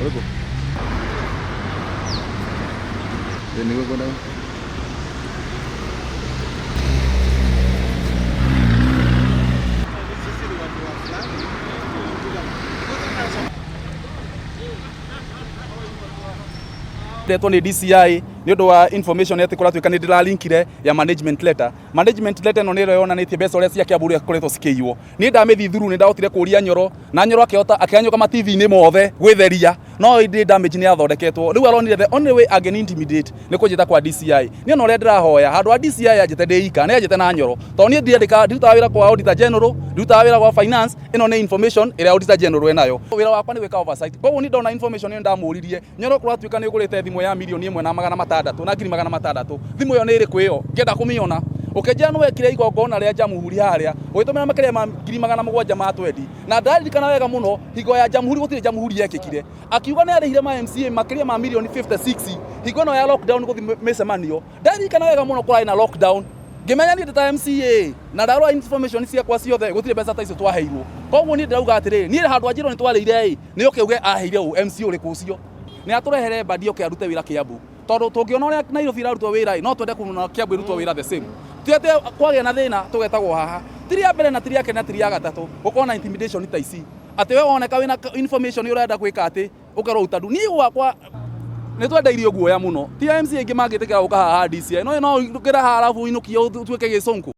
Ũrĩkũ? Ĩĩ nĩguo ngwendaga. Ndetwo nĩ DCI nĩ ũndũ wa information atĩ kũratuĩka nĩ ndĩralinkire ya management letter. Management letter ĩno nĩ ĩrĩa yonanĩtie mbeca ũrĩa cia Kiambu ũrĩa ikoretwo cikĩiywo. Niĩ ndamĩthiĩ through nĩ ndahotire kũria Nyoro na Nyoro akĩhota akĩhanyũka ma TV-inĩ mothe gwĩtheria no ĩndĩ damage nĩ yathondeketwo. Rĩu aronire the only way angĩni intimidate nĩ kũnjĩta kwa DCI. Niĩ ona ũrĩa ndĩrahoya handũ ha DCI anjĩte ndĩ ika nĩ anjĩte na Nyoro tondũ niĩ ndiandĩkaga ndirutaga wĩra kwa Auditor General, ndirutaga wĩra gwa finance, ĩno nĩ information ĩrĩa Auditor General enayo. Wĩra wakwa nĩ gwĩka oversight. Koguo niĩ ndona information ĩyo ndamũririe Nyoro kũratuĩka nĩ ũgũrĩte thimũ ya 1,600,000 na 600,000. Thimũ ĩyo nĩ ĩrĩkũ ĩyo? Ngĩenda kũmĩona. Ũkĩnjĩra nĩ wekire igongona rĩa Jamhuri harĩa, ũgĩtũmĩra makĩria ma 720,000 ma twendi. Na ndaririkana wega mũno, hingo ya Jamhuri gũtirĩ Jamhuri yekĩkire. Akiuga nĩ arĩhire ma MCA makĩria ma mirioni 56 hingo ĩno ya lockdown gũthiĩ mĩcemanio. Ndaririkana wega mũno kũrarĩ na lockdown. Ngĩmenya niĩ ndĩ ta MCA na ndarora information ciakwa ciothe gũtirĩ mbeca ta icio twaheirwo. Koguo niĩ ndĩrauga atĩrĩrĩ, niĩ handũ anjĩrwo nĩ twarĩire ĩ, nĩ oke uge aheire ũ MC ũrĩkũ ũcio. Nĩ atũrehere Mbadi oke arute wĩra Kiambu. Tondũ tũngĩona ũrĩa Nairobi ĩrarutwo wĩra ĩ, no twende kuona Kiambu ĩrutwo wĩra the same. Ti atĩ kwagĩa na thĩna tũgetagwo haha. Ti rĩa mbere na ti rĩa kerĩ na ti rĩa gatatũ gũkorwo na intimidation ta ici. Atĩ we woneka wĩna information ũrenda gwĩka atĩ ũkerwo ruta ndu. Niĩ gwakwa nĩ twendeirio guoya mũno. Ti MC aingĩ mangĩtĩkĩra gũka haha DCI. No no ũkĩra haha arabu ũinũkio ũtuĩke gĩcũnkũ.